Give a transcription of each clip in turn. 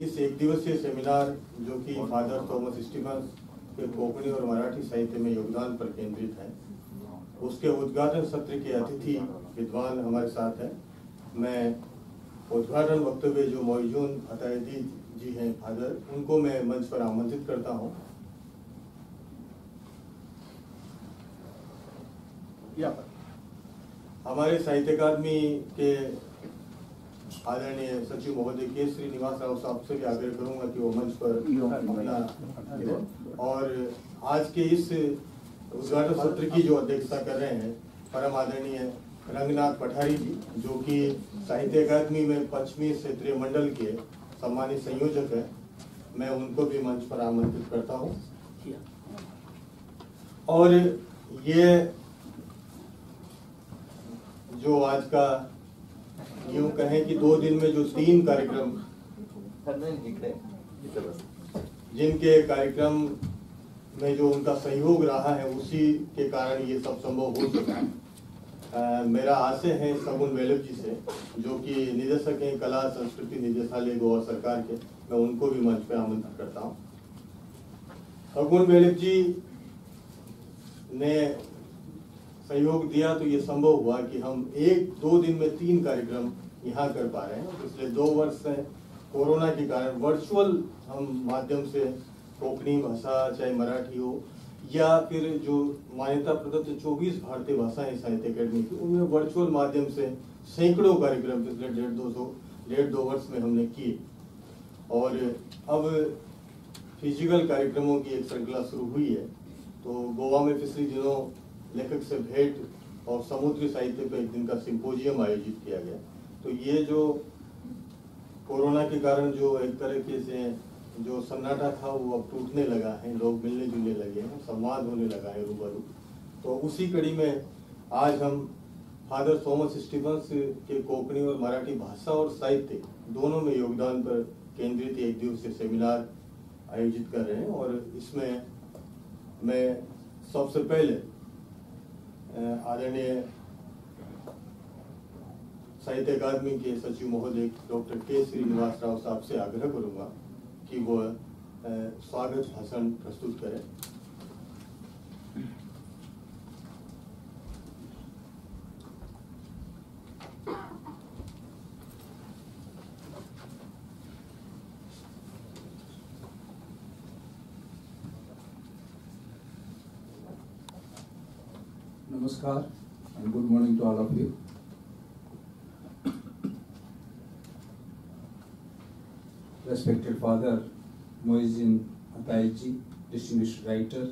इस एक दिवसीय सेमिनार जो कि फादर थॉमस स्टीफंस के कोंकणी और मराठी साहित्य में योगदान पर केंद्रित है, उसके उद्घाटन सत्र के अतिथि विद्वान हमारे साथ हैं। मैं उद्घाटन वक्तव्य जो मोइजुन अतायदी जी हैं फादर, उनको मैं मंच पर आमंत्रित करता हूं। हमारे साहित्य अकादमी के आदरणीय सचिव महोदय के श्रीनिवास राव साहब से भी आग्रह करूंगा कि वो मंच पर अपना, और आज के इस उद्घाटन सत्र की जो अध्यक्षता कर रहे हैं परम आदरणीय रंगनाथ पठारी जी, जो कि साहित्य अकादमी में पश्चिमी क्षेत्रीय मंडल के सम्मानित संयोजक हैं, मैं उनको भी मंच पर आमंत्रित करता हूं। और ये जो आज का यूं कहें कि 2 दिन में जो 3 कार्यक्रम, जिनके कार्यक्रम में जो उनका सहयोग रहा है, उसी के कारण ये सब संभव हो सका है। मेरा आशय है सगुन वेलिप जी से, जो कि निदेशक हैं कला संस्कृति निदेशालय गोवा सरकार के, मैं उनको भी मंच पर आमंत्रित करता हूँ। सगुन वेलिप जी ने सहयोग दिया तो ये संभव हुआ कि हम 1-2 दिन में 3 कार्यक्रम यहाँ कर पा रहे हैं। पिछले 2 वर्ष से कोरोना के कारण वर्चुअल हम माध्यम से कोंकणी भाषा, चाहे मराठी हो या फिर जो मान्यता प्रदत्त 24 भारतीय भाषाएं साहित्य अकेडमी की, उनमें वर्चुअल माध्यम से सैकड़ों कार्यक्रम पिछले 1.5-2 वर्ष में हमने किए। और अब फिजिकल कार्यक्रमों की एक श्रृंखला शुरू हुई है। तो गोवा में पिछले दिनों लेखक से भेंट और समुद्री साहित्य पर एक दिन का सिंपोजियम आयोजित किया गया। तो ये जो कोरोना के कारण जो एक तरीके से जो सन्नाटा था वो अब टूटने लगा है, लोग मिलने जुलने लगे हैं, संवाद होने लगा है रूबरू। तो उसी कड़ी में आज हम फादर थॉमस स्टीफंस के कोंकणी और मराठी भाषा और साहित्य दोनों में योगदान पर केंद्रित एक दिवसीय सेमिनार आयोजित कर रहे हैं। और इसमें मैं सबसे पहले आदरणीय साहित्य अकादमी के सचिव महोदय डॉक्टर के श्रीनिवास राव साहब से आग्रह करूंगा कि वो स्वागत भाषण प्रस्तुत करें। Namaskar and good morning to all of you. Respected Father Moizin Ataiji, distinguished writer,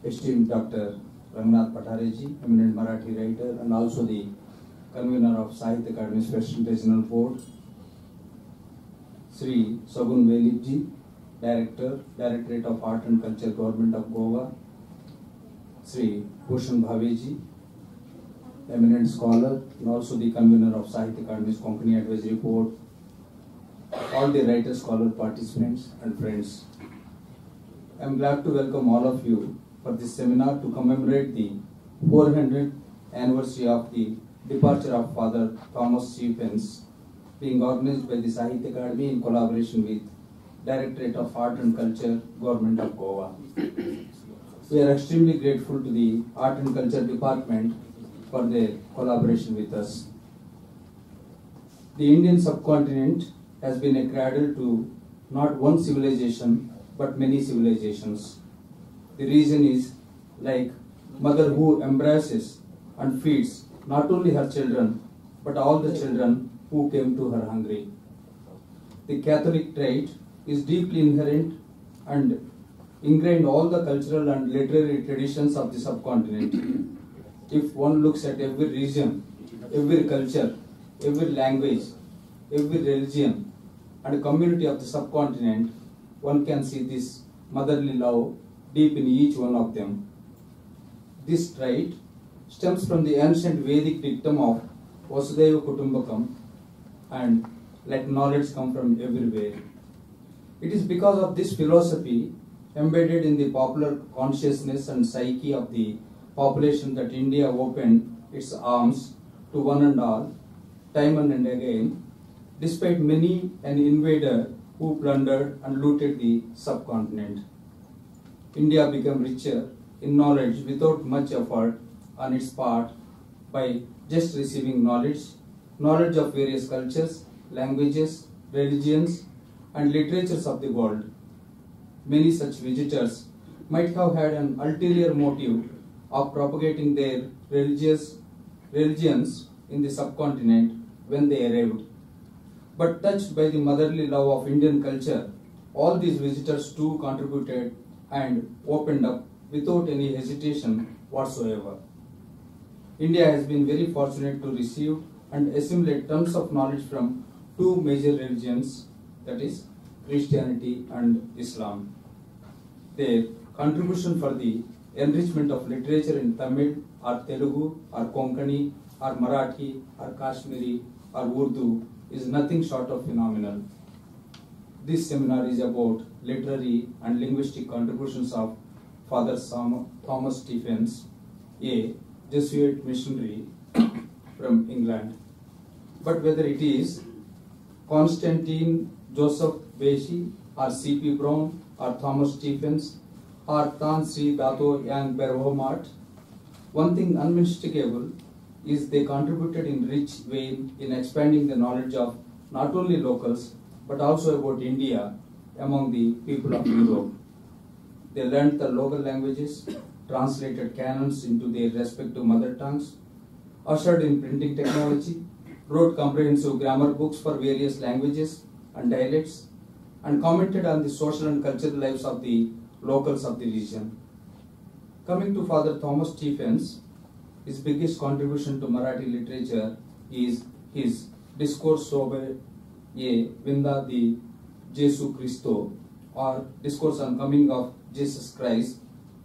esteemed Dr. Ranganath Pathare ji, eminent Marathi writer and also the convener of Sahitya Akademi's Western Regional Board, Sri Sagun Velip ji, Director, Directorate of Art and Culture, Government of Goa, Sri Bhushan Bhave ji, eminent scholar and also the convener of Sahitya Akademi's Konkani Advisory Board, all the writer, scholar, participants and friends. I am glad to welcome all of you for this seminar to commemorate the 400th anniversary of the departure of Father Thomas Stephens, being organized by the Sahitya Akademi in collaboration with Directorate of Art and Culture, Government of Goa. We are extremely grateful to the Art and Culture Department for their collaboration with us. The Indian subcontinent has been a cradle to not one civilization but many civilizations. The reason is like mother who embraces and feeds not only her children but all the children who came to her hungry. The Catholic trait is deeply inherent and ingrained all the cultural and literary traditions of the subcontinent. If one looks at every region, every culture, every language, every religion and community of the subcontinent, one can see this motherly love deep in each one of them. This trait stems from the ancient Vedic dictum of Vasudhaiva Kutumbakam and let knowledge come from everywhere. It is because of this philosophy embedded in the popular consciousness and psyche of the population that India opened its arms to one and all, time and again, despite many an invader who plundered and looted the subcontinent. India became richer in knowledge without much effort on its part by just receiving knowledge of various cultures, languages, religions, and literatures of the world. Many such visitors might have had an ulterior motive of propagating their religions in the subcontinent when they arrived. But touched by the motherly love of Indian culture, all these visitors too contributed and opened up without any hesitation whatsoever. India has been very fortunate to receive and assimilate tons of knowledge from two major religions, that is Christianity and Islam. Their contribution for the enrichment of literature in Tamil or Telugu or Konkani or Marathi or Kashmiri or Urdu is nothing short of phenomenal. This seminar is about literary and linguistic contributions of Father Thomas Stephens, a Jesuit missionary from England. But whether it is Constantine Joseph Beschi or C.P. Brown or Thomas Stephens or Tan Sri Dato Yang Berhormat, one thing unmistakable is they contributed in rich vein in expanding the knowledge of not only locals but also about India among the people of Europe. They learned the local languages, translated canons into their respective mother tongues, ushered in printing technology, wrote comprehensive grammar books for various languages and dialects, and commented on the social and cultural lives of the locals of the region. Coming to Father Thomas Stephens, his biggest contribution to Marathi literature is his Discourse sobre a Vinda di Jesu Cristo, or Discourse on Coming of Jesus Christ,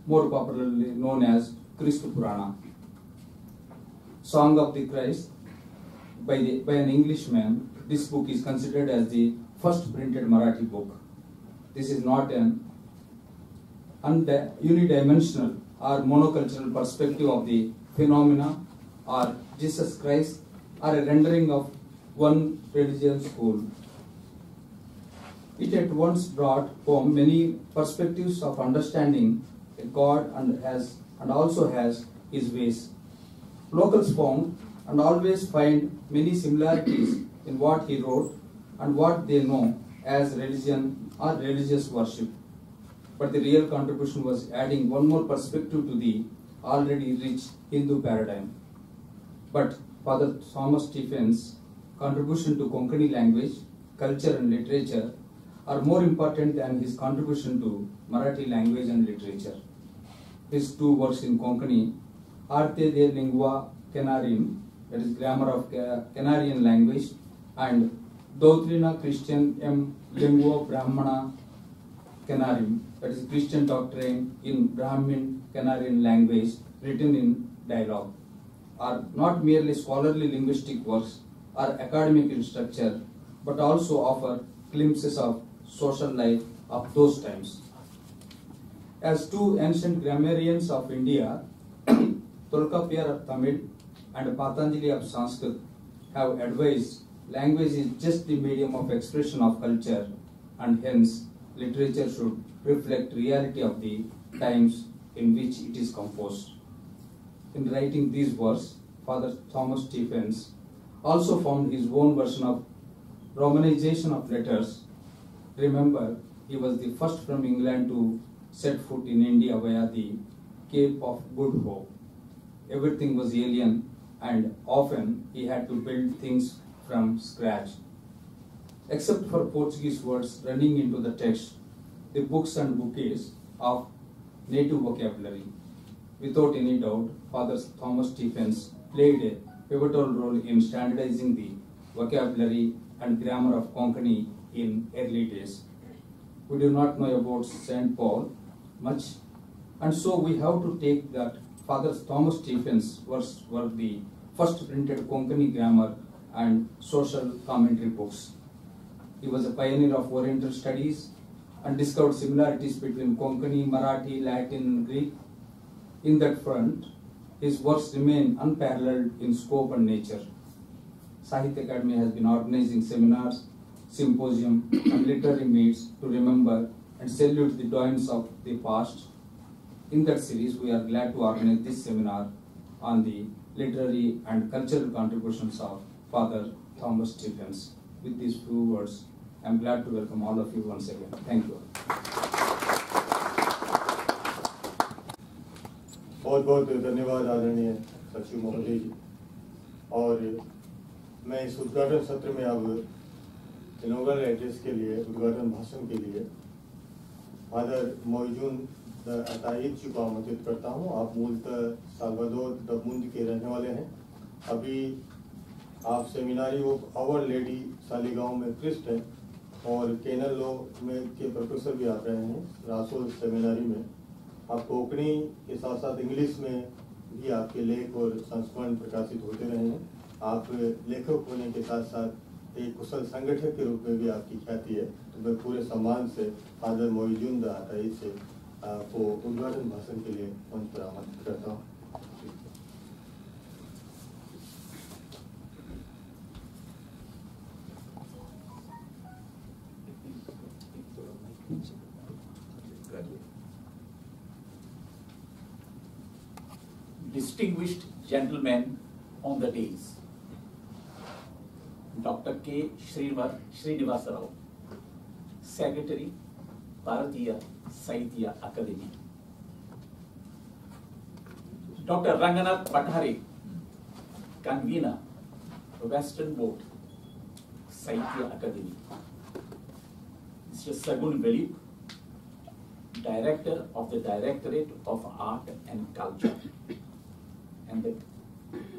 more popularly known as Christu Purana. Song of the Christ by an Englishman, this book is considered as the first printed Marathi book. This is not an unidimensional or monocultural perspective of the phenomena or Jesus Christ or a rendering of one religion school. It at once brought home many perspectives of understanding God and also has his ways. Locals found and always find many similarities in what he wrote and what they know as religion or religious worship. But the real contribution was adding one more perspective to the already rich Hindu paradigm. But Father Thomas Stephens' contribution to Konkani language, culture and literature are more important than his contribution to Marathi language and literature. His two works in Konkani, Arte de Lingua Canarim, that is grammar of Canarian language, and Doctrina Christian M. Lingua Brahmana Canarim, that is Christian doctrine in Brahmin Canarian language written in dialogue, are not merely scholarly linguistic works or academic in structure, but also offer glimpses of social life of those times. As two ancient grammarians of India, Tolkappiyar of Tamil and Patanjali of Sanskrit, have advised, language is just the medium of expression of culture, and hence literature should reflect reality of the times in which it is composed. In writing these words, Father Thomas Stephens also formed his own version of Romanization of letters. Remember, he was the first from England to set foot in India via the Cape of Good Hope. Everything was alien, and often he had to build things from scratch. Except for Portuguese words running into the text, the books and bouquets of native vocabulary. Without any doubt, Father Thomas Stephens played a pivotal role in standardizing the vocabulary and grammar of Konkani in early days. We do not know about St. Paul much, and so we have to take that Father Thomas Stephens works were the first printed Konkani grammar and social commentary books. He was a pioneer of Oriental studies and discovered similarities between Konkani, Marathi, Latin, and Greek. In that front, his works remain unparalleled in scope and nature. Sahitya Akademi has been organizing seminars, symposium and literary meets to remember and salute the doyens of the past. In that series, we are glad to organize this seminar on the literary and cultural contributions of Father Thomas Stephens. With these few words, I am glad to welcome all of you once again. Thank you. बहुत बहुत धन्यवाद आदरणीय सचिव महोदय जी। और मैं इस उद्घाटन सत्र में अब इनॉग्रल एड्रेस के लिए, उद्घाटन भाषण के लिए फादर मोइजुन the अताइद जी को आमंत्रित करता हूं। आप मूलतः साल्वादोर the मुंद के रहने वाले हैं। अभी आप seminary of our lady Saligao में क्रिस्ट हैं और केनल लॉ में के प्रोफेसर भी आप रहे हैं रासोल सेमिनारी में। आप कोंकणी के साथ साथ इंग्लिश में भी आपके लेख और संस्मरण प्रकाशित होते रहे हैं। आप लेखक होने के साथ साथ एक कुशल संगठक के रूप में भी आपकी ख्याति है। तो मैं पूरे सम्मान से फादर मोइजुन the अताइद से आपको उद्घाटन भाषण के लिए मंच पर आमंत्रित करता हूँ। Distinguished gentlemen on the dais, Dr. K. Srinivasa Rao, Secretary, Bharatiya Sahitya Akademi, Dr. Ranganath Pathare, Convener, Western Board, Sahitya Akademi, Mr. Sagun Velip, Director of the Directorate of Art and Culture, and the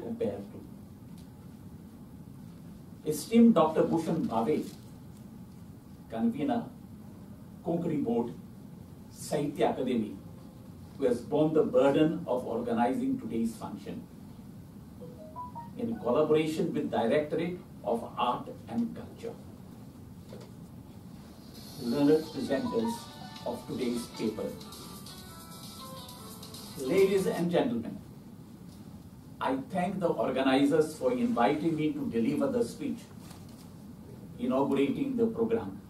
compare to esteemed Dr. Bhushan Bhave, Convener, Konkani Board, Sahitya Akademi, who has borne the burden of organizing today's function in collaboration with Directorate of Art and Culture. Learned presenters of today's paper, ladies and gentlemen, I thank the organizers for inviting me to deliver the speech inaugurating the program,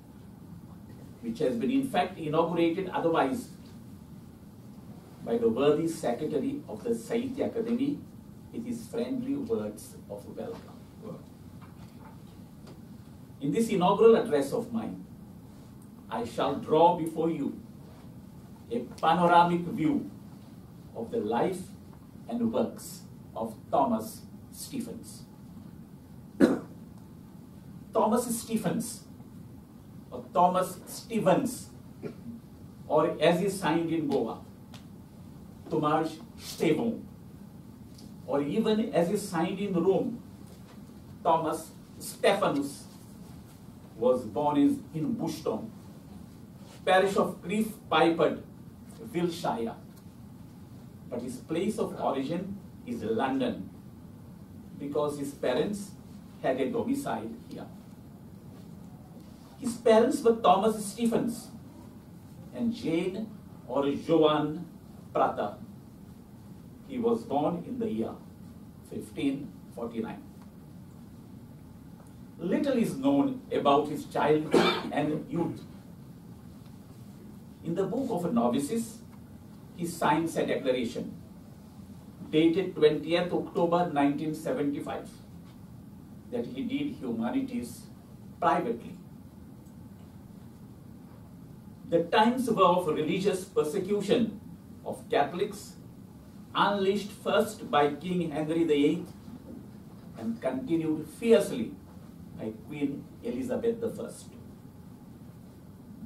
which has been in fact inaugurated otherwise by the worthy Secretary of the Sahitya Akademi with his friendly words of welcome. In this inaugural address of mine, I shall draw before you a panoramic view of the life and works of Thomas Stephens. Thomas Stephens, or Thomas Stevens, or as he signed in Goa, Tomas Stevon, or even as he signed in Rome, Thomas Stephanus, was born in Bushton, parish of Crieff Pipard, Wiltshire. But his place of origin is London, because his parents had a domicile here. His parents were Thomas Stephens and Jane or Joan Prata. He was born in the year 1549. Little is known about his childhood and youth. In the Book of Novices, he signs a declaration dated 20th October 1975 that he did humanities privately. The times were of religious persecution of Catholics, unleashed first by King Henry VIII and continued fiercely by Queen Elizabeth I.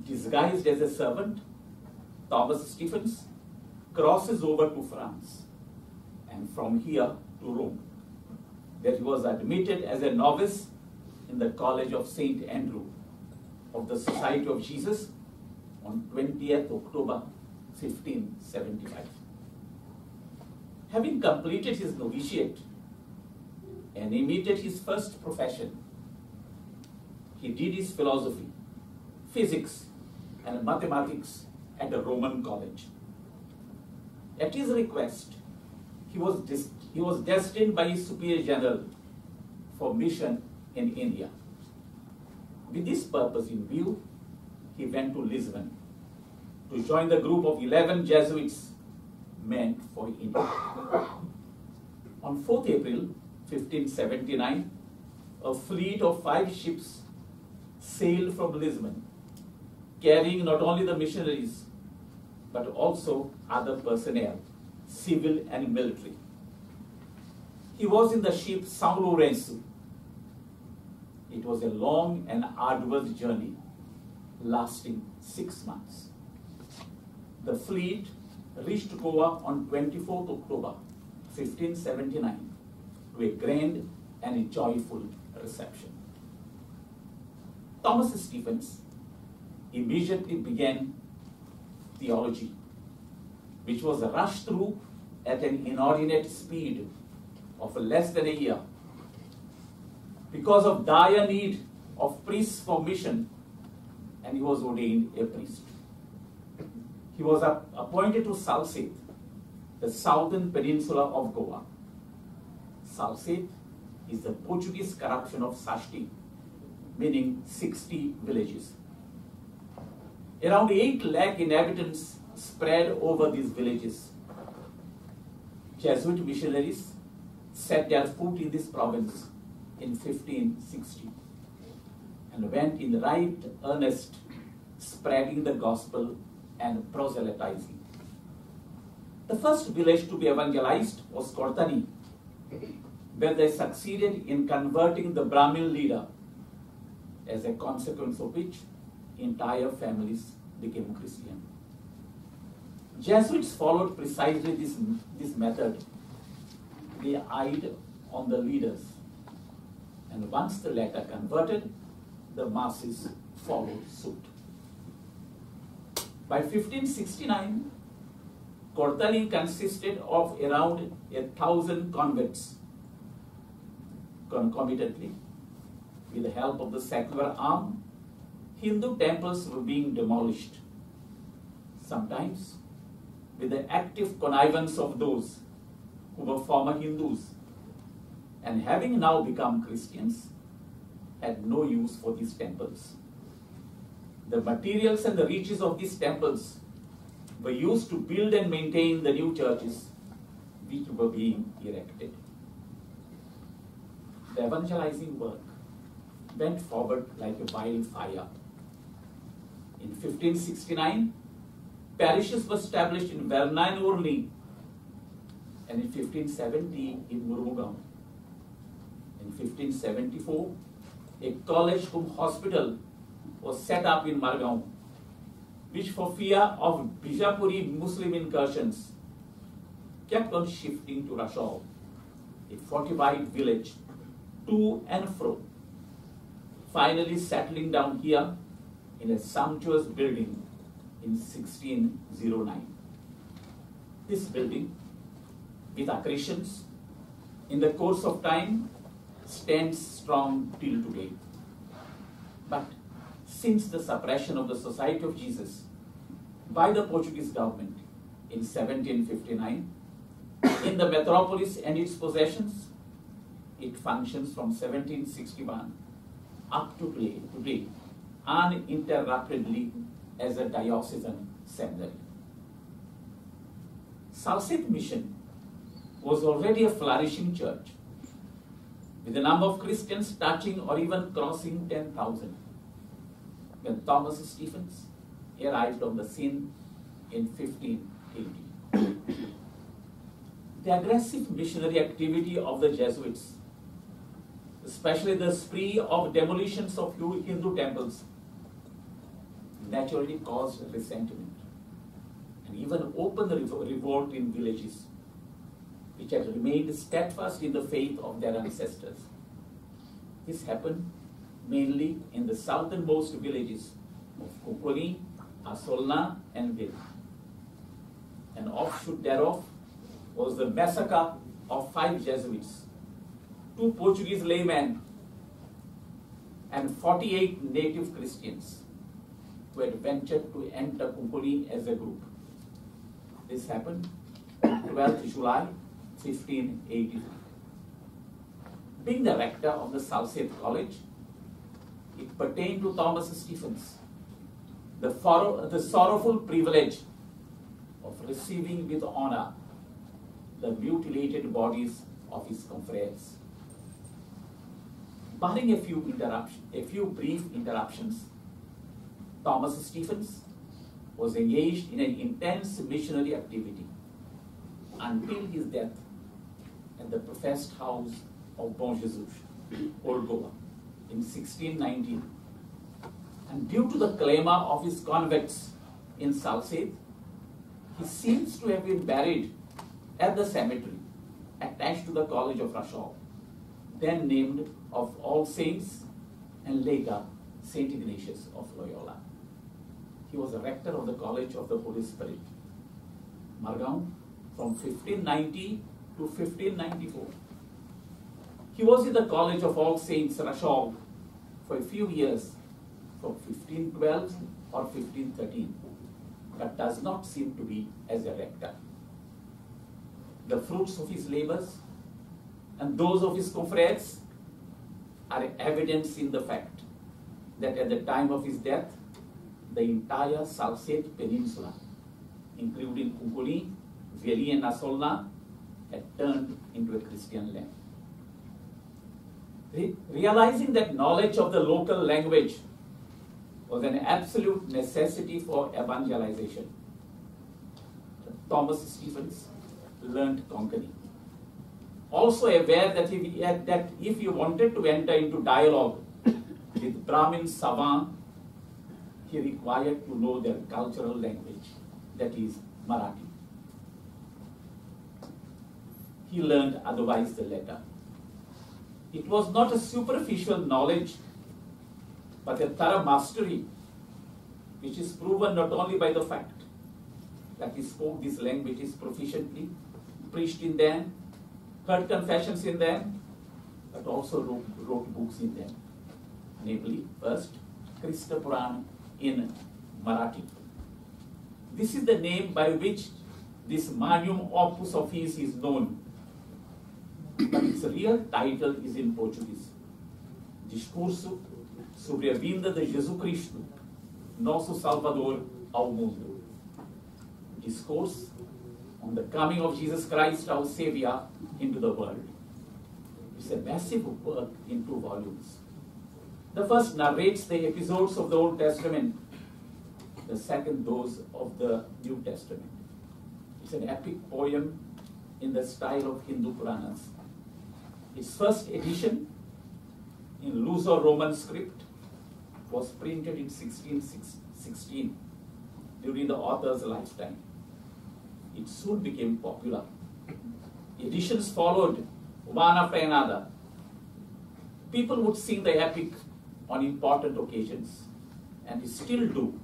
Disguised as a servant, Thomas Stephens crosses over to France and from here to Rome, where he was admitted as a novice in the College of St. Andrew of the Society of Jesus on 20th October 1575. Having completed his novitiate and emitted his first profession, he did his philosophy, physics, and mathematics at the Roman College. At his request, he was destined by his superior general, for mission in India. With this purpose in view, he went to Lisbon to join the group of 11 Jesuits meant for India. On 4th April 1579, a fleet of 5 ships sailed from Lisbon, carrying not only the missionaries, but also other personnel, civil and military. He was in the ship São Lourenço. It was a long and arduous journey, lasting 6 months. The fleet reached Goa on 24th October 1579 to a grand and a joyful reception. Thomas Stephens immediately began theology, which was rushed through at an inordinate speed of less than a year. Because of dire need of priests for mission, and he was ordained a priest. He was appointed to Salsette, the southern peninsula of Goa. Salsette is the Portuguese corruption of Sashti, meaning 60 villages. Around 8 lakh inhabitants spread over these villages. Jesuit missionaries set their foot in this province in 1560 and went in right earnest, spreading the gospel and proselytizing. The first village to be evangelized was Cortani, where they succeeded in converting the Brahmin leader, as a consequence of which entire families became Christian. Jesuits followed precisely this method. They eyed on the leaders, and once the latter converted, the masses followed suit. By 1569, Cortani consisted of around 1,000 converts. Concomitantly, with the help of the secular arm, Hindu temples were being demolished, sometimes with the active connivance of those who were former Hindus and having now become Christians, had no use for these temples. The materials and the riches of these temples were used to build and maintain the new churches which were being erected. The evangelizing work went forward like a wildfire. In 1569, parishes were established in Verna and Orly, and in 1570 in Murmugam. In 1574, a college cum hospital was set up in Margaon, which for fear of Bijapuri Muslim incursions kept on shifting to Rashol, a fortified village, to and fro, finally settling down here in a sumptuous building in 1609. This building, with accretions, in the course of time, stands strong till today. But since the suppression of the Society of Jesus by the Portuguese government in 1759, in the metropolis and its possessions, it functions from 1761 up to today uninterruptedly as a diocesan seminary. Salsette Mission was already a flourishing church, with the number of Christians touching or even crossing 10,000 when Thomas Stephens arrived on the scene in 1580. The aggressive missionary activity of the Jesuits, especially the spree of demolitions of Hindu temples, naturally caused resentment and even open revolt in villages which had remained steadfast in the faith of their ancestors. This happened mainly in the southernmost villages of Cuncolim, Assolna, and Vil. An offshoot thereof was the massacre of 5 Jesuits, 2 Portuguese laymen, and 48 native Christians who had ventured to enter Cuncolim as a group. This happened on 12th July, 1583. Being the rector of the Salcete College, it pertained to Thomas Stephens the sorrowful privilege of receiving with honor the mutilated bodies of his confreres. Barring a few brief interruptions, Thomas Stephens was engaged in an intense missionary activity until his death at the professed house of Bon Jesus, Old Goa, in 1619. And due to the clamour of his convicts in Salcete, he seems to have been buried at the cemetery attached to the College of Rachol, then named of All Saints and later Saint Ignatius of Loyola. He was a rector of the College of the Holy Spirit, Margao, from 1590 to 1594. He was in the College of All Saints, Rachol, for a few years, from 1512 or 1513, but does not seem to be as a rector. The fruits of his labors and those of his confreres are evidence in the fact that at the time of his death, the entire Salcete Peninsula, including Cuncolim, Veli and Assolna, had turned into a Christian land. Realizing that knowledge of the local language was an absolute necessity for evangelization, Thomas Stephens learned Konkani. Also aware that if he wanted to enter into dialogue with Brahmin savant, he required to know their cultural language, that is Marathi. He learned otherwise the latter. It was not a superficial knowledge, but a thorough mastery, which is proven not only by the fact that he spoke these languages proficiently, preached in them, heard confessions in them, but also wrote books in them. Namely, first, Krista Puran in Marathi. This is the name by which this magnum opus of his is known, but its real title is in Portuguese. Discurso sobre a vinda de Jesus Cristo, nosso Salvador ao mundo. Discourse on the coming of Jesus Christ, our Savior, into the world. It's a massive work in 2 volumes. The first narrates the episodes of the Old Testament, the second those of the New Testament. It's an epic poem in the style of Hindu Puranas. Its first edition in Luso-Roman script was printed in 1616 during the author's lifetime. It soon became popular. Editions followed one after another. People would sing the epic on important occasions, and still do.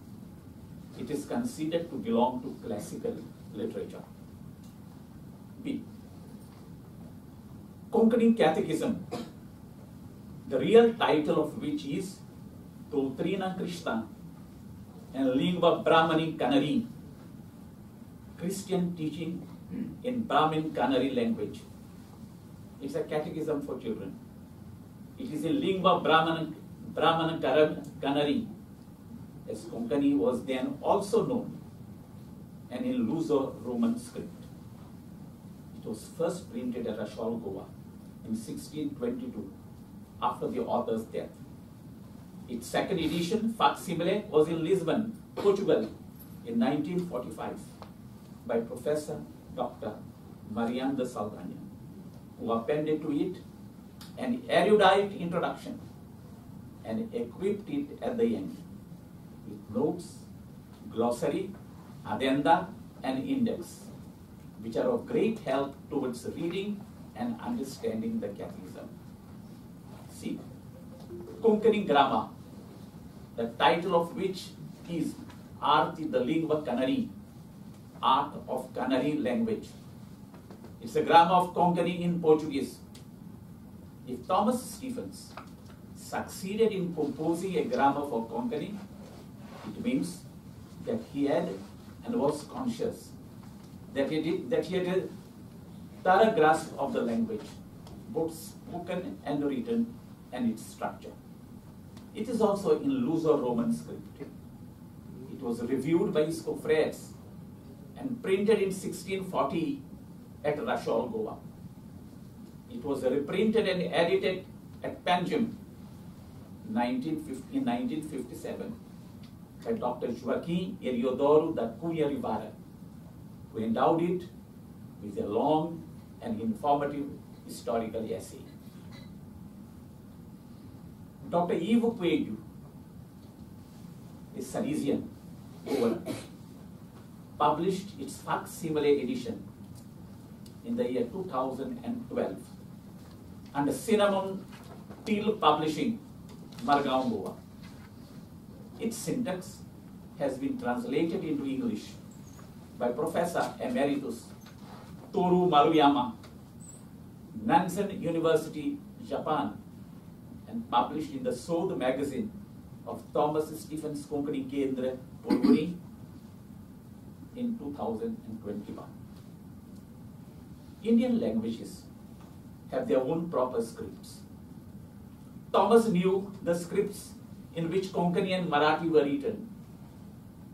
It is considered to belong to classical literature. B. Konkani Catechism, the real title of which is Doutrina Krishna and Lingua Brahmani Kanari, Christian teaching in Brahmin Kanari language. It's a catechism for children. It is in Lingua Brahman Kanari, as Konkani was then also known, and in Luso-Roman script. It was first printed at Rachol, Goa in 1622, after the author's death. Its second edition, facsimile, was in Lisbon, Portugal, in 1945 by Professor Dr. Marianne de Saldanha, who appended to it an erudite introduction and equipped it at the end with notes, glossary, addenda, and index, which are of great help towards reading and understanding the catechism. C. Konkani Grammar, the title of which is Art the Lingua Kanari, Art of Kanari Language. It's a grammar of Konkani in Portuguese. If Thomas Stephens succeeded in composing a grammar for Konkani, it means that he had and was conscious that he had a thorough grasp of the language. both spoken and written, and its structure. It is also in Luso-Roman script. It was reviewed by his confreres and printed in 1640 at Rachol, Goa. It was reprinted and edited at Panjim in 1957 by Dr. Joaquim Heliodoro da Cunha Rivara, who endowed it with a long and informative historical essay. Dr. Ivo Coelho, a Salesian, Goa, published its facsimile edition in the year 2012 under Cinnamon Teal Publishing, Margao, Goa. Its syntax has been translated into English by Professor Emeritus Toru Maruyama, Nansen University, Japan, and published in the Sodh magazine of Thomas Stephens Konkani Kendra, Porvorim, in 2021. Indian languages have their own proper scripts. Thomas knew the scripts in which Konkani and Marathi were written,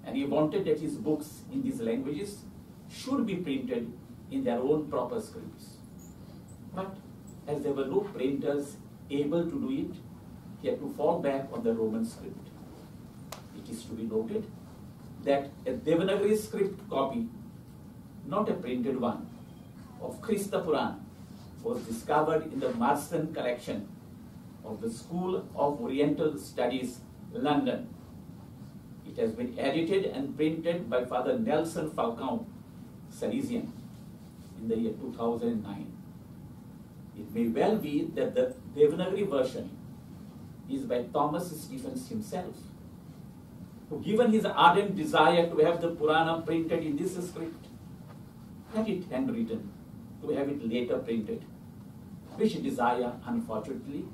and he wanted that his books in these languages should be printed in their own proper scripts. But as there were no printers able to do it, he had to fall back on the Roman script. It is to be noted that a Devanagari script copy, not a printed one, of Krista Puran was discovered in the Marsden collection of the School of Oriental Studies, London. It has been edited and printed by Father Nelson Falcão, Salesian, in the year 2009. It may well be that the Devanagari version is by Thomas Stephens himself, who, given his ardent desire to have the Purana printed in this script, had it handwritten to have it later printed, which desire, unfortunately,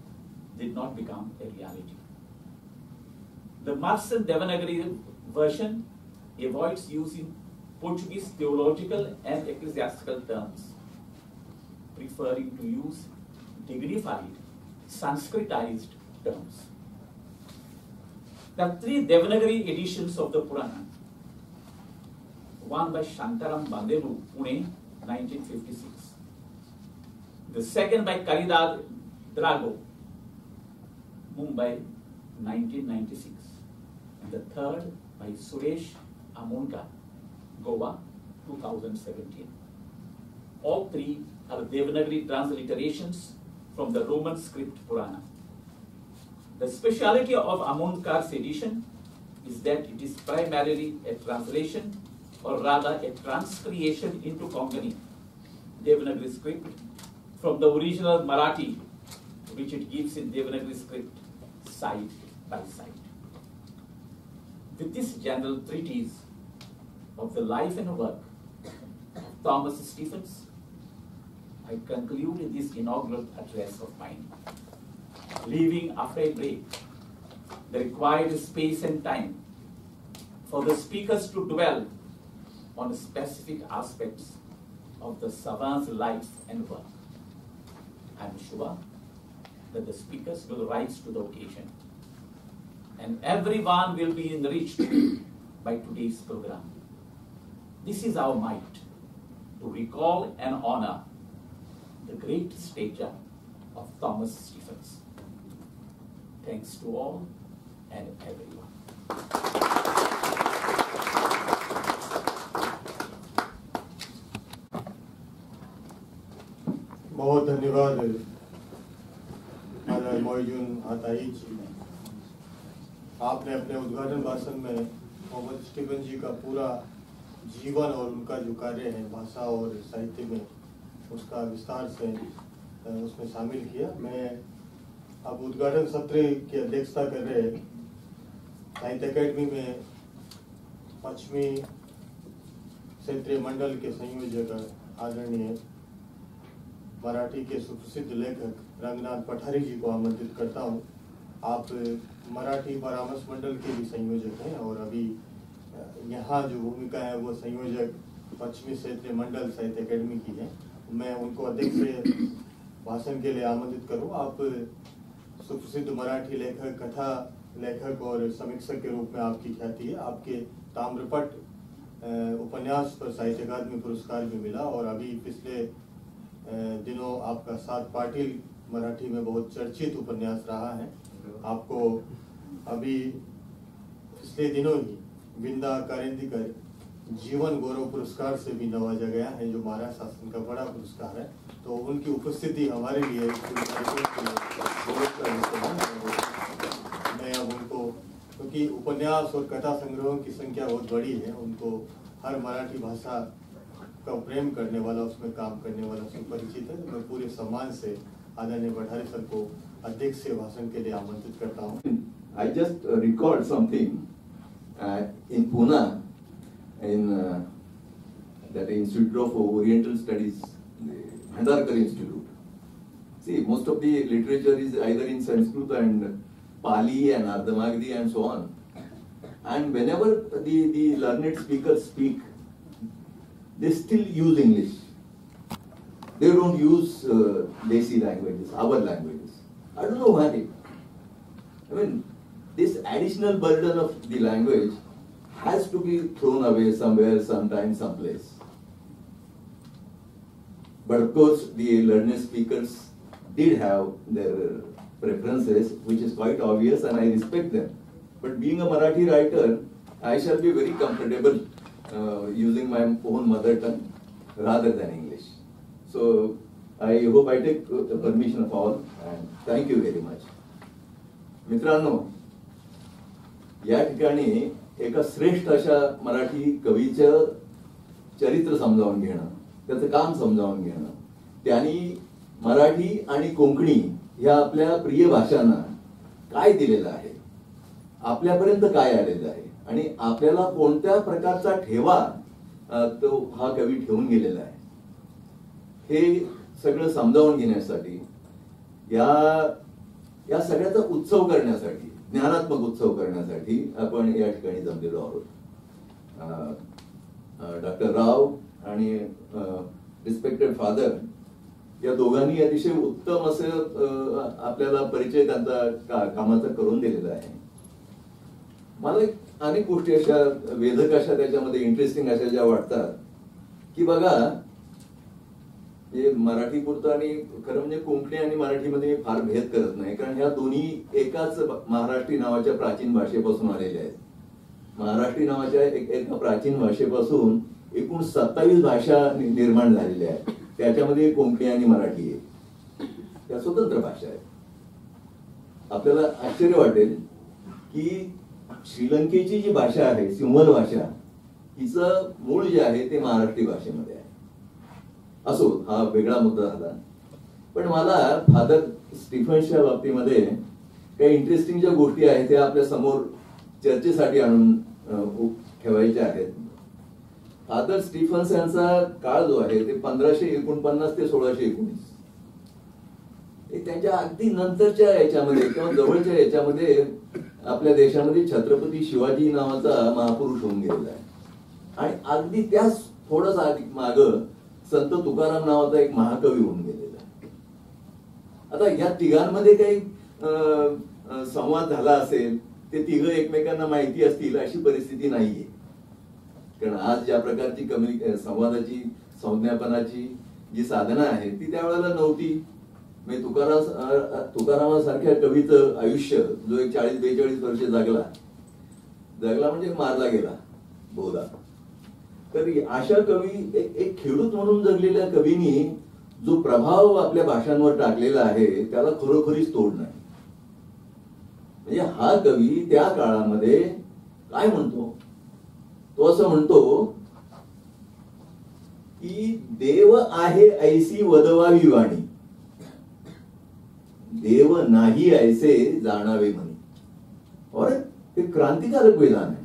did not become a reality. The Marsden Devanagari version avoids using Portuguese theological and ecclesiastical terms, preferring to use dignified, Sanskritized terms. There are three Devanagari editions of the Purana. One by Shantaram Banderu, Pune, 1956. The second by Caridad Drago, Mumbai, 1996. And the third by Suresh Amonkar, Goa, 2017. All three are Devanagari transliterations from the Roman script Purana. The speciality of Amonkar's edition is that it is primarily a translation, or rather a transcreation into Konkani, Devanagari script, from the original Marathi, which it gives in Devanagari script side by side. With this general treatise of the life and work of Thomas Stephens, I conclude this inaugural address of mine, leaving after a break the required space and time for the speakers to dwell on specific aspects of the savant's life and work. I am sure that the speakers will rise to the occasion and everyone will be enriched by today's program. This is our might to recall and honor the great stature of Thomas Stephens. Thanks to all and everyone. बहुत धन्यवाद आदरणीय मोइजुन आताई जी। आपने अपने उद्घाटन भाषण में Mohammad Stephen जी का पूरा जीवन और उनका जो कार्य है भाषा और साहित्य में उसका विस्तार से उसमें शामिल किया। मैं अब उद्घाटन सत्र की अध्यक्षता कर रहे साहित्य अकेडमी में पश्चिमी क्षेत्रीय मंडल के संयोजक आदरणीय मराठी के सुप्रसिद्ध लेखक रंगनाथ पठारी जी को आमंत्रित करता हूँ। आप मराठी परामर्श मंडल के भी संयोजक हैं और अभी यहाँ जो भूमिका है वो संयोजक पश्चिमी क्षेत्रीय मंडल साहित्य अकेडमी की है। मैं उनको अध्यक्ष भाषण के लिए आमंत्रित करूं। आप सुप्रसिद्ध मराठी लेखक, कथा लेखक और समीक्षक के रूप में आपकी ख्याति है। आपके ताम्रपट उपन्यास पर साहित्य अकादमी पुरस्कार भी मिला और अभी पिछले दिनों आपका सात पाटिल मराठी में बहुत चर्चित उपन्यास रहा है। आपको अभी पिछले दिनों ही विंदा कारंदीकर जीवन गौरव पुरस्कार से भी नवाजा गया है, जो महाराष्ट्र शासन का बड़ा पुरस्कार है। तो उनकी उपस्थिति हमारे लिए गौरव का विषय है। मैं अब उनको, क्योंकि उपन्यास और कथा संग्रहों की संख्या बहुत बड़ी है, उनको हर मराठी भाषा का प्रेम करने वाला, उसमें काम करने वाला सुपरिचित है। तो मैं पूरे सम्मान से आदरणीय पठारे सर को अध्यक्ष से भाषण के लिए आमंत्रित करता हूँ। I just recalled something in Pune, in that Institute of Oriental Studies, the Bhandarkar Institute. See, most of the literature is either in Sanskrit and Pali and Ardhamagdi and so on. And whenever the learned speakers speak, they still use English. They don't use Desi languages, our languages. I don't know why. I mean, this additional burden of the language has to be thrown away somewhere, sometime, someplace. But of course, the learned speakers did have their preferences, which is quite obvious, and I respect them. But being a Marathi writer, I shall be very comfortable using my own mother tongue rather than English. So I hope I take the permission of all, and thank you very much. मित्रांनो, या ठिकाणी एका श्रेष्ठ अशा मराठी कवीचं चरित्र समजावून घेणं, त्याचं काम समजावून घेणं, त्यांनी मराठी आणि कोंकणी ह्या आपल्या प्रिय भाषांना काय दिलेलं आहे, आपल्यापर्यंत काय आलेलं आहे आणि आपल्याला कोणत्या प्रकारचा ठेवा तो हा कवी ठेवून गेलेला आहे, हे सगळं समजावून घेण्यासाठी, या सगळ्याचा उत्सव करण्यासाठी, ज्ञानात्मक उत्सव करण्यासाठी आपण या ठिकाणी जमलेलो आहोत. डॉक्टर राव आणि रिस्पेक्टेड फादर या दोघांनी अतिशय उत्तम असं आपल्याला परिचय त्यांचा कामाचा करून दिलेला आहे. मला अनेक गोष्टी अशा वेधक अशा त्याच्यामध्ये इंटरेस्टिंग अशा ज्या वाटतात की बघा, हे मराठी पुरतं आणि खरं म्हणजे कोंकणी आणि मराठीमध्ये मी फार भेद करत नाही, कारण ह्या दोन्ही एकाच महाराष्ट्री नावाच्या प्राचीन भाषेपासून आलेल्या आहेत. महाराष्ट्री नावाच्या एका प्राचीन भाषेपासून एकूण 27 भाषा निर्माण झालेल्या आहेत. त्याच्यामध्ये कोंकणी आणि मराठी आहे, त्या स्वतंत्र भाषा आहेत. आपल्याला आश्चर्य वाटेल की श्रीलंकेची जी भाषा आहे सिंहल भाषा, हिचं मूळ जे आहे ते महाराष्ट्री भाषेमध्ये आहे. असो, हा वेगळा मुद्दा झाला. पण मला फादर स्टीफन्सच्या बाबतीमध्ये काही इंटरेस्टिंग ज्या गोष्टी आहेत त्या आपल्या समोर चर्चेसाठी आणून ठेवायच्या आहेत. फादर स्टीफन्स यांचा काळ जो आहे ते 1549 ते 1619, त्यांच्या अगदी नंतरच्या याच्यामध्ये किंवा जवळच्या याच्यामध्ये आपल्या देशामध्ये छत्रपती शिवाजी नावाचा महापुरुष होऊन गेलेला आहे. आणि अगदी त्याच थोडंसं आधी मागं संत तुकाराम नावाचा एक महाकवी होऊन गेलेला आहे. आता या तिघांमध्ये काही संवाद झाला असेल, ते तिघं एकमेकांना माहिती असतील अशी परिस्थिती नाहीये. कारण आज ज्या प्रकारची संवादाची, संज्ञापनाची जी साधनं आहेत ती त्यावेळेला नव्हती. म्हणजे तुकारामासारख्या कवीचं आयुष्य जो एक 40-42 वर्ष जगला जगला म्हणजे मारला गेला बहुधा. तर अशा कवी, एक खेडूत म्हणून जगलेल्या कवीनी जो प्रभाव आपल्या भाषांवर टाकलेला आहे त्याला खरोखरीच तोड नाही. म्हणजे हा कवी त्या काळामध्ये काय म्हणतो, तो असं म्हणतो की देव आहे ऐसी वदवावी वाणी, देव नाही ऐसे जाणावे म्हणी. अरे हे क्रांतिकारक विधान आहे.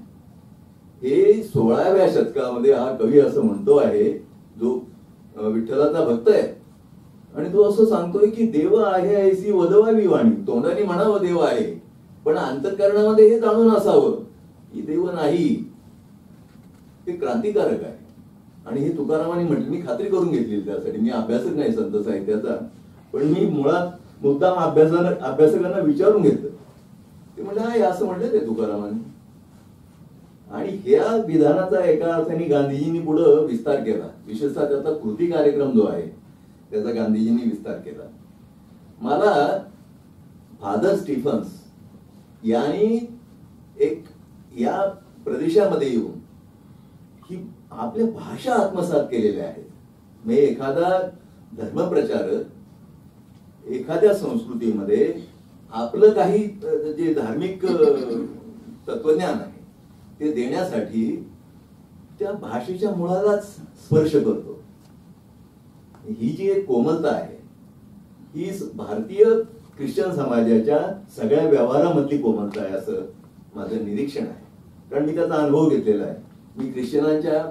हे 16व्या शतकामध्ये हा कवी असं म्हणतो आहे, जो विठ्ठलाचा भक्त आहे, आणि तो असं सांगतोय की देव आहे ऐसी वदवावी वाणी. तोंडाने म्हणावं देव आहे, पण अंतःकरणामध्ये हे जाणून असावं की देव नाही. हे क्रांतिकारक आहे. आणि हे तुकारामांनी म्हटलं, मी खात्री करून घेतली त्यासाठी, मी अभ्यासक नाही संत साहित्याचा, पण मी मुळात मुद्दाम अभ्यासकांना विचारून घेतलं, ते म्हणले हा असं म्हणलं ते तुकारामांनी. आणि ह्या विधानाचा एका अर्थाने गांधीजींनी पुढं विस्तार केला, विशेषतः त्याचा कृती कार्यक्रम जो आहे त्याचा गांधीजींनी विस्तार केला. मला फादर स्टीफन्स यांनी एक या प्रदेशामध्ये येऊन ही आपल्या भाषा आत्मसात केलेल्या आहेत. म्हणजे एखादा धर्मप्रचारक एखाद्या संस्कृतीमध्ये आपलं काही जे धार्मिक तत्वज्ञान आहे ते देण्यासाठी त्या भाषेच्या मुळालाच स्पर्श करतो. ही जी एक कोमलता आहे ही भारतीय ख्रिश्चन समाजाच्या सगळ्या व्यवहारामधली कोमलता आहे असं माझं निरीक्षण आहे, कारण मी त्याचा अनुभव घेतलेला आहे. मी ख्रिश्चनांच्या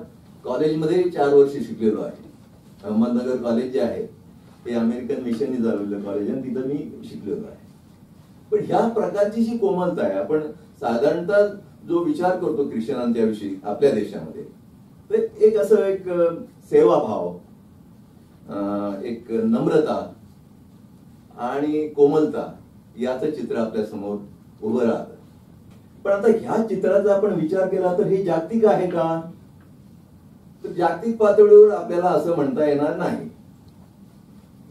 कॉलेजमध्ये 4 वर्ष शिकलेलो आहे. अहमदनगर कॉलेज जे आहे ते अमेरिकन मिशननी चालवलेलं कॉलेज आणि तिथं मी शिकलेलो आहे. पण ह्या प्रकारची जी कोमलता आहे, आपण साधारणतः जो विचार करतो ख्रिश्चनांच्या विषयी आपल्या देशामध्ये, तर एक असं एक सेवाभाव, एक नम्रता आणि कोमलता याचं चित्र आपल्या समोर उभं राहतं. पण आता ह्या चित्राचा आपण विचार केला तर हे जागतिक आहे का, तर जागतिक पातळीवर आपल्याला असं म्हणता येणार नाही.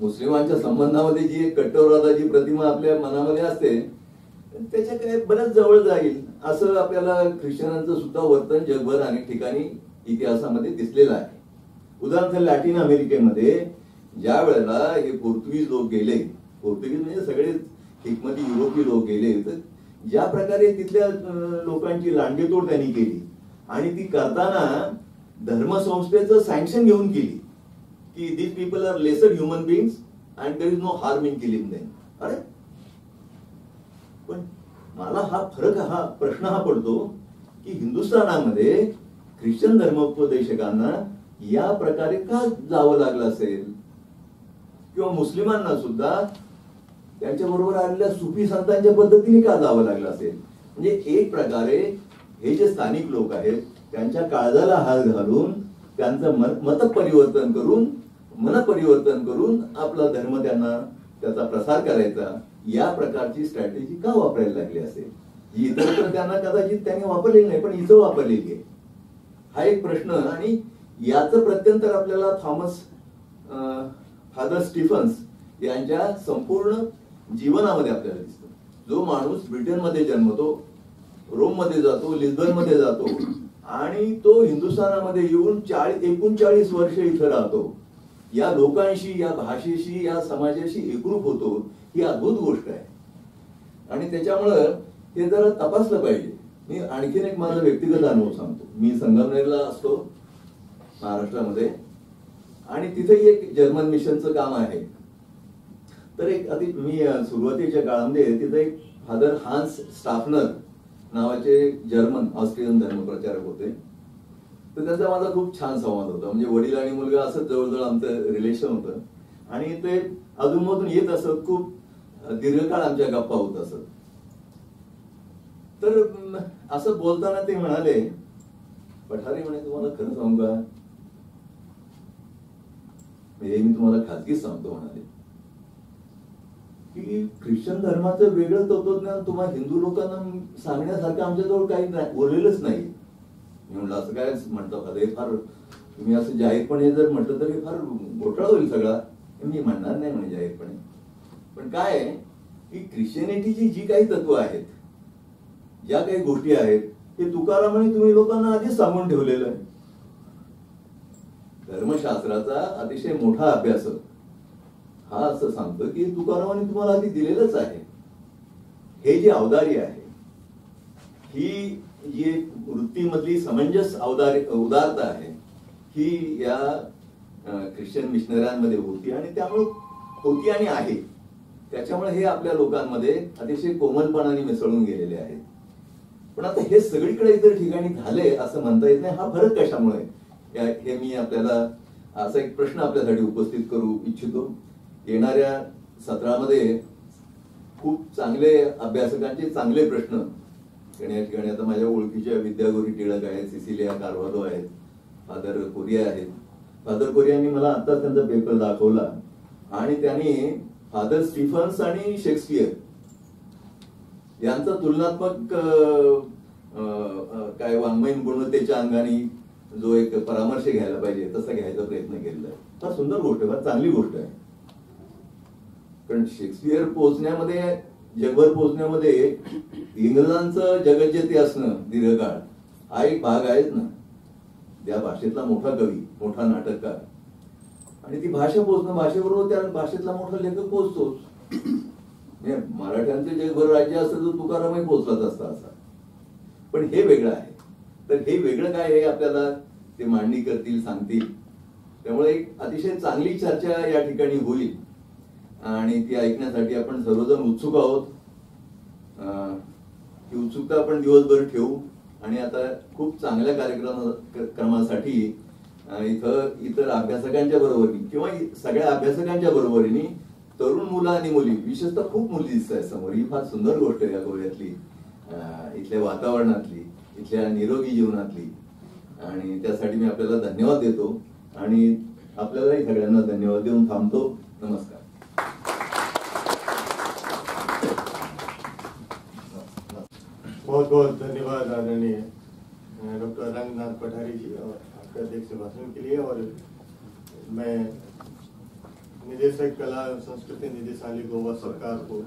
मुस्लिमांच्या संबंधामध्ये जी एक कट्टरवादाची प्रतिमा आपल्या मनामध्ये असते त्याच्या काय बऱ्याच जवळ जाईल असं आपल्याला ख्रिश्चनांचं सुद्धा वर्तन जगभर अनेक ठिकाणी इतिहासामध्ये दिसलेलं आहे. उदाहरणार्थ लॅटिन अमेरिकेमध्ये ज्या वेळेला हे पोर्तुगीज लोक गेले, पोर्तुगीज म्हणजे सगळे हिकमती युरोपी लोक गेले, तर ज्या प्रकारे तिथल्या लोकांची लांडेतोड त्यांनी केली आणि ती करताना धर्मसंस्थेचं सँक्शन घेऊन केली की these people are lesser human beings and there is no harm in killing them. अरे पण मला हा फरक, हा प्रश्न हा पडतो की हिंदुस्थानामध्ये ख्रिश्चन धर्मोपदेशकांना या प्रकारे का जावं लागलं असेल, किंवा मुस्लिमांना सुद्धा त्यांच्याबरोबर आलेल्या सुफी संतांच्या पद्धतीने का जावं लागलं असेल. म्हणजे एक प्रकारे हे जे स्थानिक लोक आहेत त्यांच्या काळजाला हात घालून त्यांचं मत परिवर्तन करून, मन परिवर्तन करून आपला धर्म त्यांना त्याचा प्रसार करायचा, या प्रकारची स्ट्रॅटेजी का वापरायला लागली असेल, जी इतरत्र त्यांना कदाचित त्यांनी वापरलेली नाही पण इथं वापरलेली आहे, हा एक प्रश्न. आणि याचं प्रत्यंतर आपल्याला थॉमस फादर स्टीफन्स यांच्या संपूर्ण जीवनामध्ये आपल्याला दिसतं. जो माणूस ब्रिटनमध्ये जन्मतो, रोममध्ये जातो, लिस्बनमध्ये जातो आणि तो हिंदुस्थानामध्ये येऊन 39 वर्ष इथं राहतो, या लोकांशी, या भाषेशी, या समाजाशी एकरूप होतो, ही अद्भुत गोष्ट आहे. आणि त्याच्यामुळं हे जरा तपासलं पाहिजे. मी आणखीन एक माझा व्यक्तिगत अनुभव सांगतो. मी संगमनेरला असतो महाराष्ट्रामध्ये आणि तिथेही एक जर्मन मिशनचं काम आहे. तर एक अति मी सुरुवातीच्या काळामध्ये तिथे एक फादर हान्स स्टाफनर नावाचे जर्मन ऑस्ट्रियन धर्मप्रचारक होते, तर त्यांचा माझा खूप छान संवाद होता. म्हणजे वडील आणि मुलगा असं जवळजवळ आमचं रिलेशन होतं आणि ते अधूनमधून येत असत, खूप दीर्घकाळ आमच्या गप्पा होत असत. तर असं बोलताना ते म्हणाले, पठारे म्हणे तुम्हाला खरं सांगू का, हे मी तुम्हाला खाजगीच सांगतो म्हणाले, की ख्रिश्चन धर्माचं वेगळं तत्वज्ञान तुम्हाला हिंदू लोकांना सांगण्यासारखं आमच्याजवळ काही नाही, बोललेलंच नाही. मी म्हणलं असं काय म्हणतो का, हे फार तुम्ही असं जाहीरपणे जर म्हटलं तर हे फार घोटाळा होईल सगळा. मी म्हणणार नाही म्हणे जाहीरपणे, पण काय आहे की ख्रिश्चनिटीची जी काही तत्व आहेत, ज्या काही गोष्टी आहेत, ते तुकारामाने तुम्ही लोकांना आधीच सांगून ठेवलेलं आहे. धर्मशास्त्राचा अतिशय मोठा अभ्यासक हा असं सांगतो की तुकारामाने तुम्हाला आधी दिलेलंच आहे. हे जे अवदारी आहे, ही जी वृत्तीमधली समंजस उदारता आहे, ही या ख्रिश्चन मिशनऱ्यांमध्ये होती आणि त्यामुळे होती आणि आहे. त्याच्यामुळे हे आपल्या लोकांमध्ये अतिशय कोमलपणाने मिसळून गेलेले आहेत. पण आता हे सगळीकडे इतर ठिकाणी झाले असं म्हणता येत नाही. हा फरक कशामुळे, हे मी आपल्याला असा एक प्रश्न आपल्यासाठी उपस्थित करू इच्छितो. येणाऱ्या सत्रामध्ये खूप चांगले अभ्यासकांचे चांगले प्रश्न, कारण या ठिकाणी आता माझ्या ओळखीच्या विद्यागौरी टिळक आहेत, सिसिलिया कार्व्हालो आहेत, फादर कोरिया आहेत. फादर कोरियांनी मला आत्ताच त्यांचा पेपर दाखवला आणि त्यांनी फादर स्टीफन्स आणि शेक्सपियर यांचा तुलनात्मक काय वाङ्मयीन गुणवत्तेच्या अंगाने जो एक परामर्श घ्यायला पाहिजे तसा घ्यायचा प्रयत्न केलेला आहे. फार सुंदर गोष्ट आहे, फार चांगली गोष्ट आहे. कारण शेक्सपियर पोहोचण्यामध्ये, जगभर पोहोचण्यामध्ये इंग्रजांचं जगज्जेते असणं दीर्घकाळ हा एक भाग आहेच ना. त्या भाषेतला मोठा कवी, मोठा नाटककार आणि ती भाषा पोहोचणं, भाषेबरोबर त्या भाषेतला मोठा लेखक पोहोचतोच. मराठ्यांचे जगभर राज्य असतं तर तुकारामही पोहोचलाच असता असा. पण हे वेगळं आहे. तर हे वेगळं काय हे आपल्याला ते मांडणी करतील, सांगतील. त्यामुळे एक अतिशय चांगली चर्चा या ठिकाणी होईल आणि ती ऐकण्यासाठी आपण सर्वजण उत्सुक आहोत. ती उत्सुकता आपण दिवसभर ठेवू आणि आता खूप चांगल्या कार्यक्रमासाठी इथं इतर अभ्यासकांच्या बरोबरीने किंवा सगळ्या अभ्यासकांच्या बरोबरीने तरुण मुलं आणि मुली, विशेषतः खूप मुली दिसत आहेत समोर. ही फार सुंदर गोष्ट आहे या गोव्यातली, इथल्या वातावरणातली, इथल्या निरोगी जीवनातली. आणि त्यासाठी मी आपल्याला धन्यवाद देतो आणि आपल्यालाही सगळ्यांना धन्यवाद देऊन थांबतो. नमस्कार. बहुत बहुत धन्यवाद आदरणीय डॉक्टर रंगनाथ पठारी जी और आपके अध्यक्ष भाषण के लिए. और मैं निदेशक कला एवं संस्कृति निदेशालय गोवा सरकार को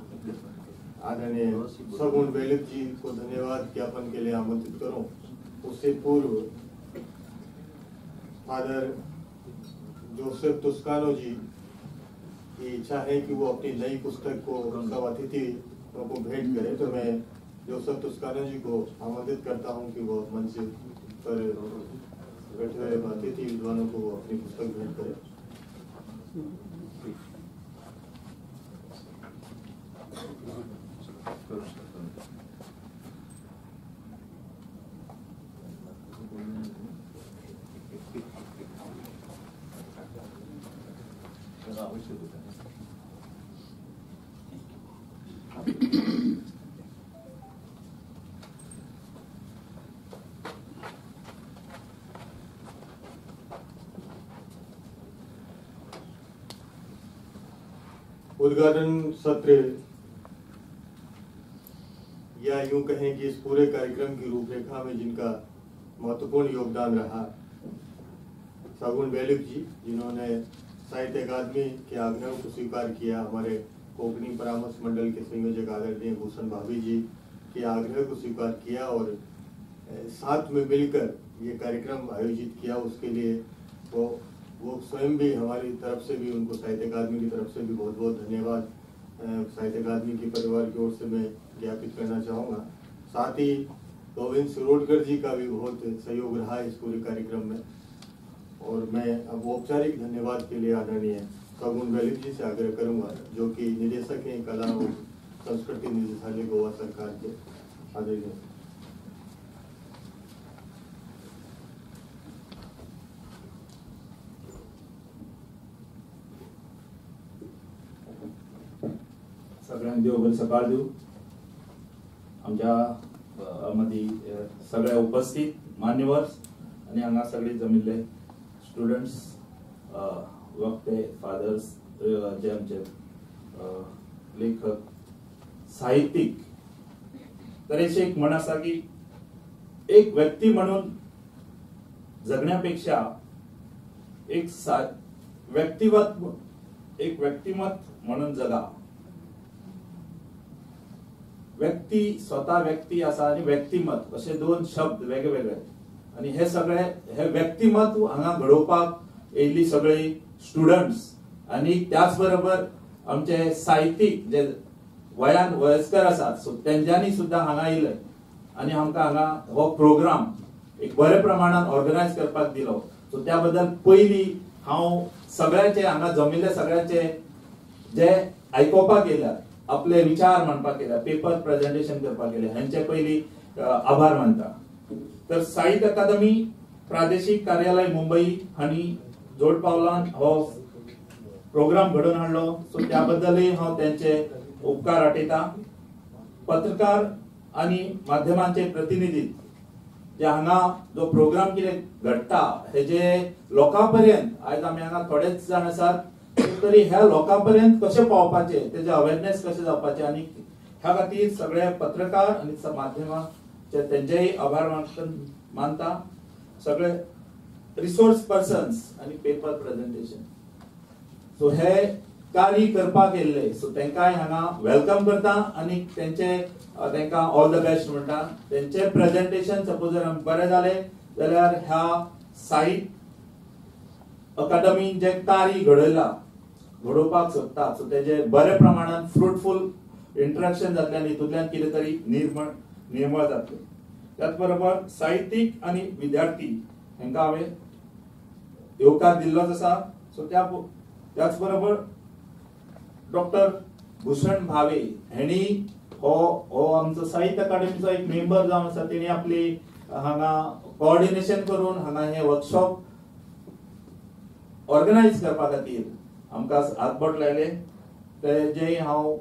आदरणीय सगुण वेलिप जी को धन्यवाद ज्ञापन के लिए आमंत्रित करूं। उससे पूर्व फादर जोसेफ तुस्कानो जी की इच्छा है कि वो अपनी नई पुस्तक को सब अतिथियों को भेंट करें, तो मैं जोसेफ तुस्कानो जी को आमंत्रित करता हूं कि वो मंच पर बैठे हुए अतिथि विद्वानों को वो अपनी पुस्तक भेंट करें। उद्घाटन सत्र या यूं कहें कि इस पूरे कार्यक्रम की रूपरेखा में जिनका महत्वपूर्ण योगदान रहा, सगुण वेलिप जी, जिन्होंने साहित्य अकादमी के आग्रह को स्वीकार किया, हमारे कोंकणी परामर्श मंडल के संयोजक आदरणीय भूषण भाभी जी के आग्रह को स्वीकार किया और साथ में मिलकर ये कार्यक्रम आयोजित किया, उसके लिए वो स्वयं भी हमारी तरफ से भी उनको साहित्य अकादमी की तरफ से भी बहुत बहुत धन्यवाद साहित्य अकादमी के परिवार की ओर से मैं ज्ञापित करना चाहूँगा। साथ ही गोविंद शिरोडकर जी का भी बहुत सहयोग रहा इस पूरे कार्यक्रम में। और मैं अब औपचारिक धन्यवाद के लिए आदरणीय सगुण वेलिप जी से आग्रह करूँगा, जो कि निदेशक हैं कला और संस्कृति निदेशालय गोवा सरकार के। आदरणीय सगळ्यांक देव बरी सकाळ दिवं। आमच्या मदीं सगळे उपस्थित मान्यवर आनी हांगा सगळे जमिल्ले स्टुडंट्स, वक्ते, फादर्स, जे आमचे लेखक, साहित्यिक, तर अशें एक म्हण आसा की एक व्यक्ती म्हणून जगण्यापेक्षा एक व्यक्तिमत्व, एक व्यक्तिमत्व म्हणून जगा। व्यक्ती स्वतः व्यक्ती आसा आनी व्यक्तिमत्व अशे दोन शब्द वेगळे वेगळे आनी हे सगळे हे व्यक्तिमत्व हांगा घडोवपाक येयल्ली सगळी स्टुडंट्स आनी त्याच बरोबर आमचे साहित्यीक जे वयान वयस्कर आसात सो तेंच्यांनी सुद्दां हांगा येयले आनी आमकां हांगा हो प्रोग्राम एक बऱ्या प्रमाणान ऑर्गनायज करपाक दिलो। सो त्या बद्दल पयली हांव सगळ्यांचे हांगा जमिल्ले सगळ्यांचे जे आयकोपाक येयल्यात, आपले विचार मांडपाक गेले, पेपर प्रेझेंटेशन करपाक गेले, हांचे पयली आभार मानता। तर साहित्य अकादमी प्रादेशिक कार्यालय मुंबई हांणी जोड पावलान हो प्रोग्राम घडोवन हाडलो, सो त्या बद्दलय हांव त्यांचे उपकार आठयता। पत्रकार आनी माध्यमांचे प्रतिनिधी जे हांगा जो प्रोग्राम कितें घडटा हेजे लोकां पर्यंत आयज आमी हांगा थोडेच जाण आसात तरी ह्या लोकां पर्यंत कशें पावपाचें, तेजें अवेरनेस कशें जावपाचें आनी ह्या खातीर सगळे पत्रकार आनी माध्यमाचे तेंचेय आभार मानता. सगळे रिसोर्स पर्सन्स आनी पेपर प्रेझेंटेशन सो हे कार्य करपाक येयल्ले, सो तेंकांय हांगा welcome करता आनी तेंचे तेंकां ऑल the best म्हणटा. तेंचे प्रेझेंटेशन सपोज जर बरें जालें जाल्यार ह्या साहित्य अकादमीन जे कार्य घडयला घडोवपाक सोदता सो तेजे बरे प्रमाणान फ्रुटफूल इंटरेक्शन जातलें आनी हितूंतल्यान कितें तरी निर्मळ जातलें. त्याच बरोबर साहित्यीक आनी विद्यार्थी हांकां हांवें येवकार दिल्लोच आसा. सो त्याच बरोबर डॉक्टर भूषण भावे हेणी हो आमचो साहित्य अकादमीचो एक मेंबर जावन आसा, तेणी आपली हांगा कोऑर्डिनेशन करून हांगा हे वर्कशॉप ऑर्गनायज करपा खातीर आमकां हातबोट लायले, तेजेय हांव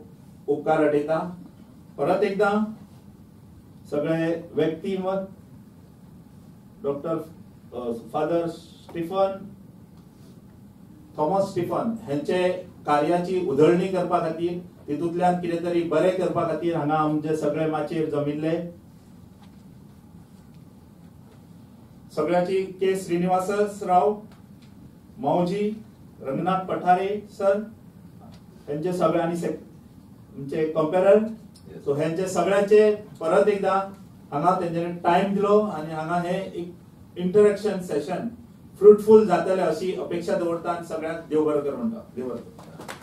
उपकार आठयता. परत एकदां सगळे व्यक्तिमत doctor father Stephen Thomas Stephen हेंचे कार्याची उधळणी करपा खातीर, तितूंतल्यान कितें तरी बरें करपा खातीर हांगा आमचे सगळे माचयेर जमिल्ले सगळ्याची के श्रीनिवास राव, मावजी, रंगनाथ पठारे सर हेंचे सगळे आनी आमचे कंपेरर सो हेंचे सगळ्याचे परत एकदां हांगा तेंच्यांनी टायम दिलो आनी हांगा हे एक इंटरेक्शन सेशन फ्रुटफूल जातले अशी अपेक्षा दवरता आनी सगळ्यांक देव बरो कर म्हणटा. देव बरो कर.